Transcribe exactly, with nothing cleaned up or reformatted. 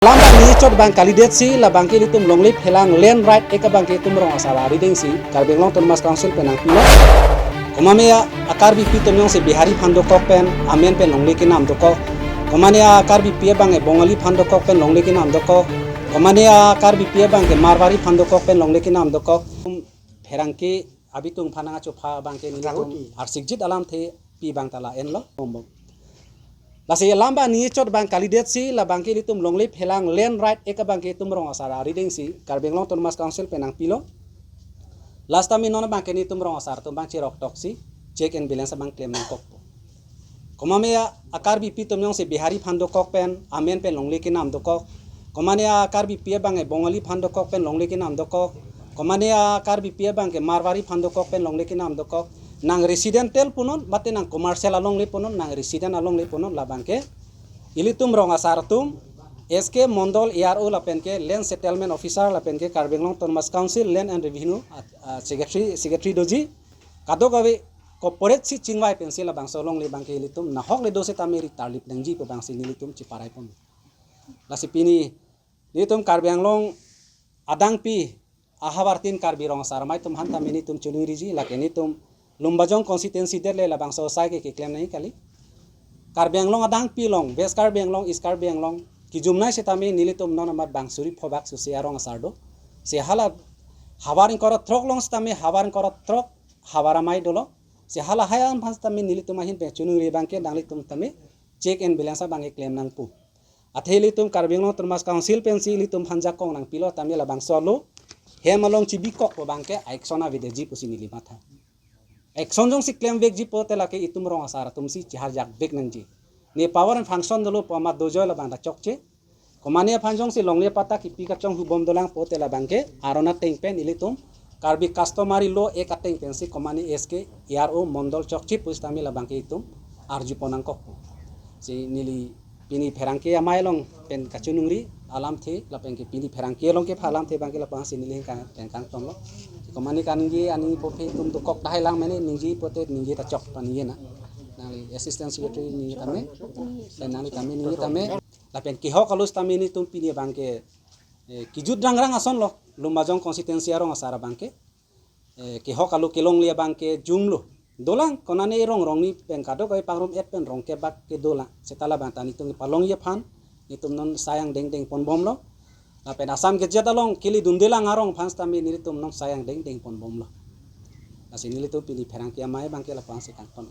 Alam abang ni chot abang kalidetsi labangke ilitum longle phelang land right ek abangke itum rong asar aridengsi Karbi Anglong Autonomous Council pen nangpilo. Komane a Karbipi atum jongsi Bihari aphan dokok pen amen pen longle kenam dokok. Komane a Karbipi abangke Bongali aphan dokok pen longle kenam dokok. Komane a Karbipi abangke Marwari aphan dokok pen longle kenam dokok. Pherangke abitung aphan nangchopha abangke nelitum Kahuti. Arsikjit alamthe pi abang ta la-enlo. Lasi alam abang ni chot abang kalidetsi labangke ilitum longle phelang land right ek abangke itum rong asar aridengsi Karbi Anglong Autonomous Council pen nangpilo. Last time non abangke nelitum rong asar atum abang chirok toksi check and balance abang klem nangkokpo. Komane a Karbipi atum jongsi Bihari aphan dokok pen amen pen longle kenam dokok. Komane a Karbipi abangke Bongali aphan dokok pen longle kenam dokok. Komane a Karbipi abangke Marwari aphan dokok pen longle kenam dokok. Nang residential punon, mate nang commercial alongle punon, nang resident alongle punon labangke ilitum rong asar atum, S K Mondol A R O lapenke Land Settlement Officer lapenke Karbi Anglong Autonomous Council Land and Revenue, ah, ah, Secretary, Secretary doji, kadokave cooperate si chingvai pensi labangso alongle abangke ilitum nahok le do setame ri tarlip nangji pu abangsi nelitum chiparai pon. Lasi pini nelitum Karbi Anglong adangpi ahavartin Karbi rong asar amei atum aphan tame nelitum chonungriji, lake nelitum Lumbajong constituency det le labangso asai ke keklem nangji kali. Karbi Anglong adangpi along, West Karbi Anglong, East Karbi Anglong kijumnai setame nelitum non amat bang suri phobak susi arong asar do. Si hala havar ingkoi ra throk along setame havar ingkoi ra throk havar amei dolo. Si halahai alam aphan setame nelitum ahin pen chonungri abangke nanglitum tame check and balance abangke klem nangpo. Athe ilitum Karbi Anglong Autonomous Council pensi ilitum aphan jakong nangpilo tame labangso alo hem along chibikok pu abangke action avedetji pusi neli matha. Action jongsi klemvekji pote lake itum rong asar atumsi chiharjakvek nangji. Ne power and function dolo pu amat dojoi labang ta chokche. Komane aphan jongsi longle patta kipi kachonghubom dolang pote labangke aron ateng pen ilitum Karbi customary law ek ateng pensi komane S K A R O Mondol chokche pusitame labangke itum arju pon nangkokpo. Si neli pini pherangke amei along pen kachonungri alamthe lapenke pini pherangke along kepha alamthe abangke lapu-an si neli kang, kang, kangtonlo. Komane kaningje ani pophe itum dokok tahai lang mene ningje pote ningje ta chok paningje na. Nangli assistant secretary ningje tame, pen nangli tame ningje tame. Lapen kehok alu setame nelitum pini abangke, eh, kijut rangrang asonlo, Lumbajong constituency arong asar abangke. Eh, kehok alu kelongle abangke jumlo. Dolang, konane rong rong ni pen kadokave pangrum et pen rong kebak ke dolang. Seta labang ta nelitum palongji aphan, nelitum non sai angdeng deng ponbomlo. Lapen Assam Gazette along kili dundelang arong aphan setame nelitum non sai angdeng deng ponbomlo. Lasi nelitum pini pherangke amei abangke lapu-an si kangton.